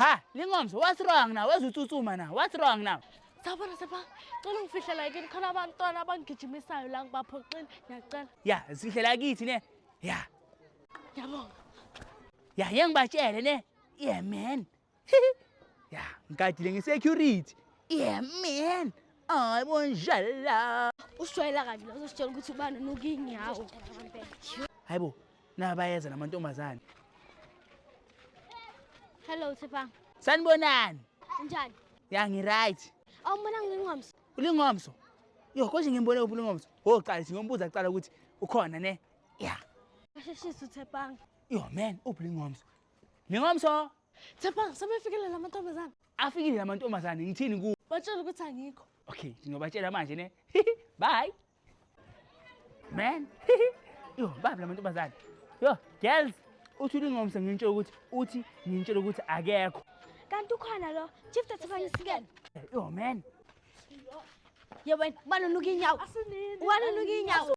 Ha, Lingomso, what's wrong now? Where's utsutsuma now? What's wrong now? Sawubona Sepha, cela ungifihlela kini khona abantwana abangigijimisayo la ngibaphoxile. Ngiyacela. Ya, sifihlela kithi ne. Ya. Ngiyabonga. Ya, yengibatshele ne. Yeah man. Ya, ngigadile nge-security. Yeah man. Hayi bonjala. Usijwayela kabi la uzositshela ukuthi ubani unuka inyawo. Hayibo, nabayeza namantombazane. Hello Thepang. Sanibonani. Unjani? Ya ngi-right. Awumbonanga uLingomso? Ulingomso. Yo, konje ngimbone kuphi uLingomso? Ho, qala ngiyombuza kuqala ukuthi ukhona ne. Ya. Asheshise uThepang. Yo man, uphi Lingomso? Lingomso, Thepang, sebefikile la mantombazane. Afikile lamantombazane, ngithini ku? Batshela ukuthi angikho. Okay, ngiyobatshela manje ne. Bye. Man. Yo, babi lamantombazane. Yo, girls, uthi uLingomso ngintshela ukuthi uthi ngintshela ukuthi akekho. Kanti ukhona lo. Chief Thepang isikele. Yo man. Ye wena, ubani unuka inyawo? Asinini. Ubani unuka inyawo?